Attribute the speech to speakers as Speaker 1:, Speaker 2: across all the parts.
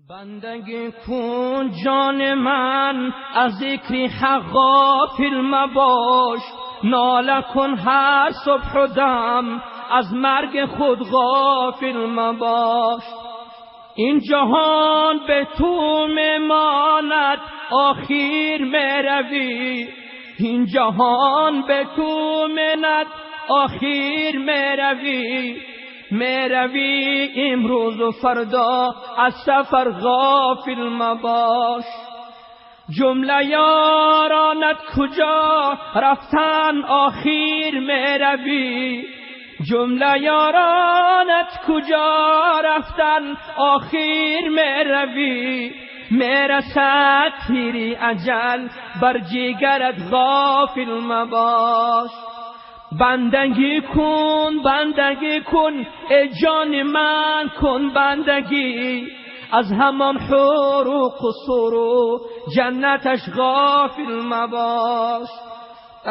Speaker 1: Бандагӣ кун, ҷони ман, аз зикри ҳақ ғофил мабош. Нола кун ҳар субҳу дам, аз марги худ ғофил мабош. Ин ҷаҳон ба ту мемонад, охир меравӣ. Ин ҷаҳон ба ту мемонад, охир меравӣ. Меравӣ имрӯз-у фардо, аз сафар ғофил мабош. Ҷумла ёронат куҷо рафтанд, охир меравӣ. Ҷумла ёронат куҷо рафтанд, охир меравӣ. Мерасад тири ажал бар ҷигарат, ғофил мабош. Бандагӣ кун, бандагӣ кун, эй ҷони ман, кун бандагӣ. Аз ҳамон ҳуру қусуру ҷаннаташ ғофил мабош.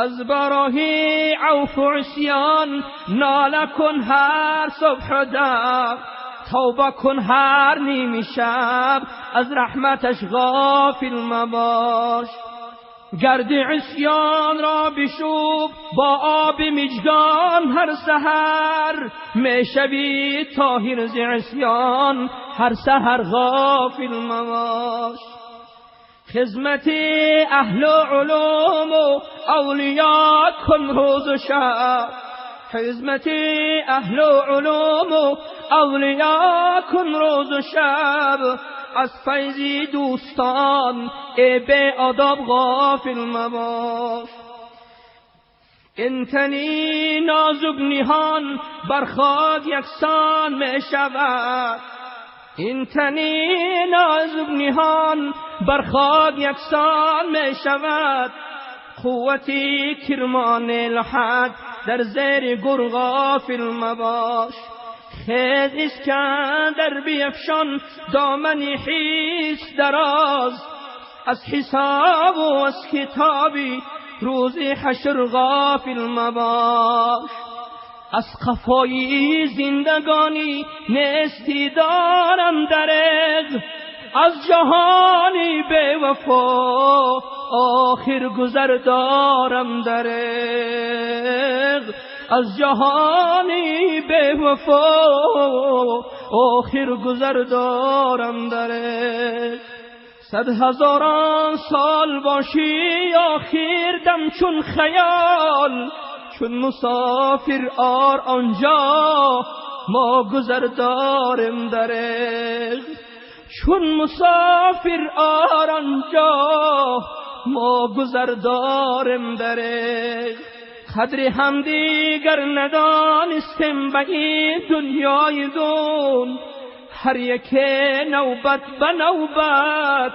Speaker 1: Аз барои авфу исён нола кун ҳар субҳу дам, тавба кун ҳар нимшаб, аз раҳматаш ғофил мабош. Гарди исёнро бишӯб бо оби мижгон ҳар саҳар, мешавӣ тоҳир зи исён ҳар саҳар, ғофил мабош. Хидмати аҳли улуму авлиё кун рӯзу шаб, хидмати аҳли улуму авлиё кун рӯзу шаб. Аз файзи дӯстон эй беадаб ғофил мабош. Ин тани нозук ниҳон бар хок яксон мешавад, ин тани нозук ниҳон бар хок яксон мешавад. Қуввати кирмон лаҳд дар зери гур ғофил мабош. Хез Искандар биафшон домани ҳис дароз, аз ҳисобу аз китоби рӯзи ҳашр ғофил мабош. Аз қафои зиндагонӣ нестӣ дорам дареғ, аз ҷаҳони бевафо охир гузар дорам дареғ. Аз ҷаҳони бевафо охир гузар дорам дареғ. Сад ҳазорон сол бошӣ охир дам чун хаёл, чун мусофир ор онҷо мо гузар дорем дареғ. Чун мусофир ор онҷо мо гузар дорем дареғ. Қадри ҳамдигар надонистем ба ин дунёи дун, ҳар як навбат ба навбат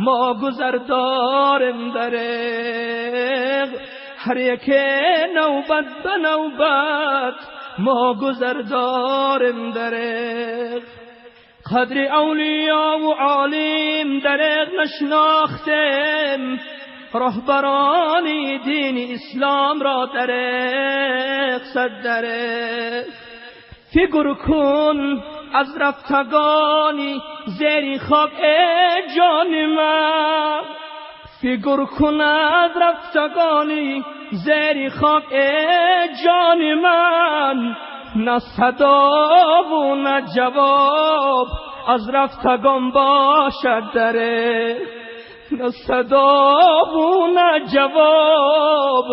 Speaker 1: мо гузар дорем дареғ. Ҳар як навбат ба навбат мо гузар дорем дареғ. Қадри авлиё ва олим дареғ нашинохтем, роҳбарони дини ислом ро дареғ сад дареғ. Фикр кун аз рафтагони зери хок эй ҷони ман, фикр кун аз рафтагони зери хок эй ҷони ман. На садо ва на ҷавоб аз рафтагон бошад дареғ, на садо ва на ҷавоб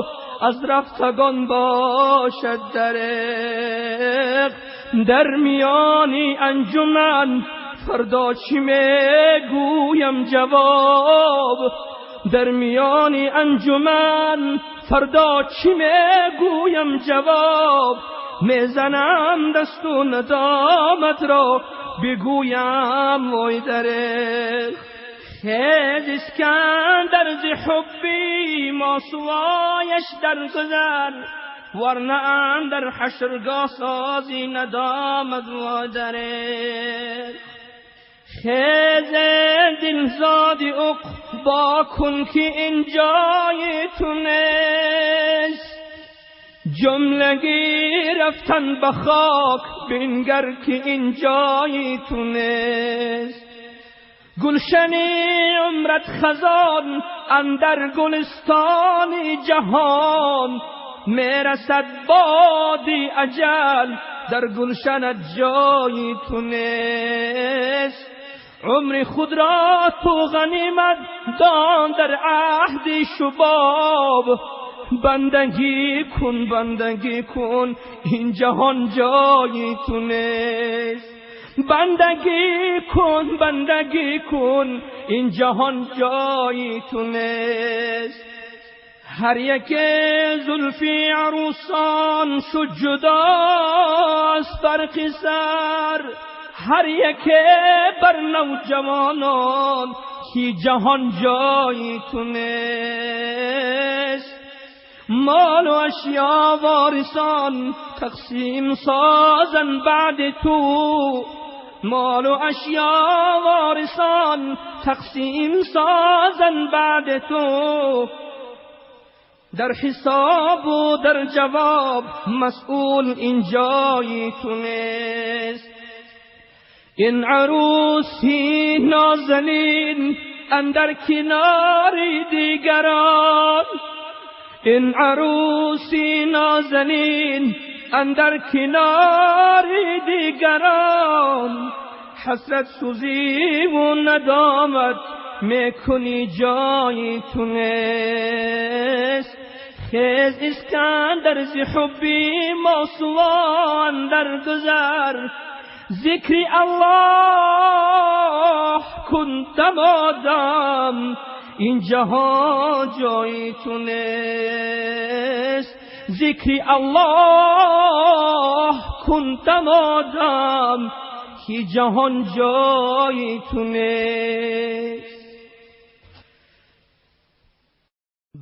Speaker 1: аз рафтагон бошад дареғ. Дар миёни анҷуман фардо чӣ мегӯям ҷавоб, дар миёни анҷуман фардо чӣ мегӯям ҷавоб. Мезанам дасту надомат ро бигӯям вой дареғ. Хез Искандар зи ҳубби мо сувояш дар гузар, варна андар ҳашргоҳ сози надомат вой дареғ. Хез дилзоди уқбо кун ки ин ҷои ту нест, ҷумлагӣ рафтан ба хок бингар ки ин ҷои ту нест. گلشن عمرت خزان اندر گلستان جهان، میرسد بادی اجل در گلشنت جایی تو نیست. عمر خود را تو غنیمت دان در عهد شباب، بندگی کن بندگی کن این جهان جایی تو نیست. بندگی کن بندگی کن این جهان جایی تو نیست. هر یک زلفی عروسان شد جدا از فرق سر، هر یک بر نوجوانان که جهان جایی تو نیست. مال و اشیا وارثان تقسیم سازن بعد تو، مال و اشیا وارثان تقسیم سازن بعد تو. در حساب و در جواب مسئول این جایی تو نیست. این عروسی نازنین اندر کنار دیگران، این عروسی نازنین اندر کنار دیگران، حسرت سوزی و ندامت میکنی جایی تو نیست. خیز اسکندر ز حبی موسوان در گذر، ذکر الله کن دمادم این جهان جایی تو نیست. ذکر الله کن دمادم که جهان جایی تو نیست.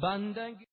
Speaker 1: بندگی